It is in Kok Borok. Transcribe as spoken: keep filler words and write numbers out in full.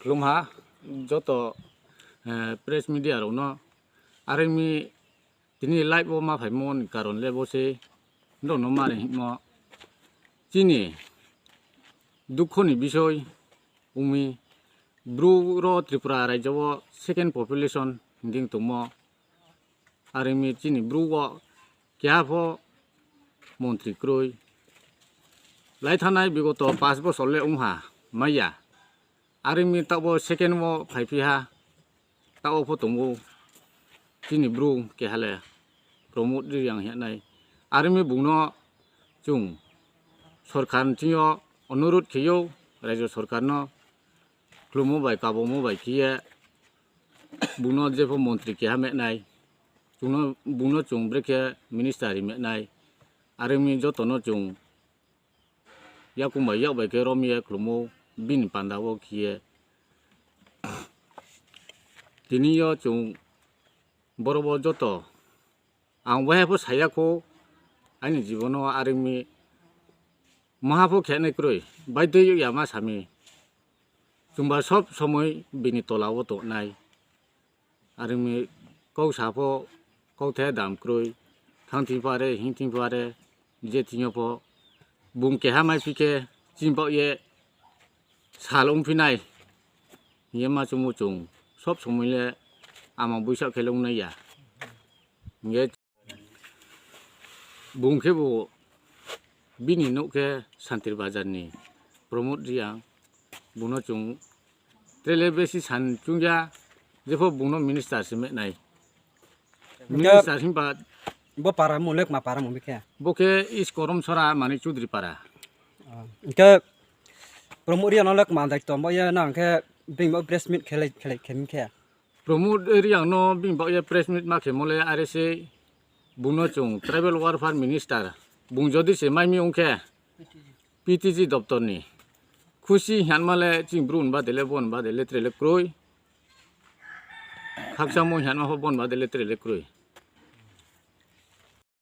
Khulumha joto, eh, press media rokno. Arimi tini live o ma phaimoni karon le bo se norokno mari himo. Chini dukho ni bisoi umi bru ro Tripura rajyo o second population hingding tongmo. Arimi chini bru o keha pho montri kroi. Lai thanai bigoto pash bosor le wngha maya. Arimi tabo second o phai phiha, tabo pho tongo chini bru keha le Pramod Reang hinai. Arimi bungno chung sorkar ni thing yo onurudh khiyo, rajyo sorkar no khulumo bai kabomo bai khiye bungno jepho montri keha menai, chungno bungno chung brekhe minister ri menai, arimi jotono chung yakung bai yak bai khe romye khulumo bini panda o khiye. Tini yo chung borok bo joto ang wahai pho saya kho, ani jibono arimi maha pho khenai kroi, bai twi ya ma sami. Chungba sob somoi bini tola o tongnai. Arimi kok sa pho kok the dam kroi, thang thing pho are, hing thing pho are, je thing yo pho bung keha mai phi khe chini bak ye sal wng phinai. Ye ma chwngmo chung sob somoi le ama buisa khe le wng nai ya. Hingye bung khe bo bini nuk khe Santir Bazar ni Pramod Reang, bungno chung trele besi san chungya, jepho bungno minister se menai. Minister himba bo para mo lek ma para mo bikhe. Bo khe East Korom Sora Manik Chudri para. Hingke Pramod Reang no lek ma dai to mo ye nang khe bing bo press meet khelai khelai khem khe. Pramod Reang no bini bagwi press meet ma khe mole are se bungno chung tribal welfare minister bung jodi se mai mi ongkhe P T G doptor ni khusi hwnma le chini bru hwnba dele bo hwnba dele trele kroi khakchangmo hwnma pho bo hwnba dele trele kroi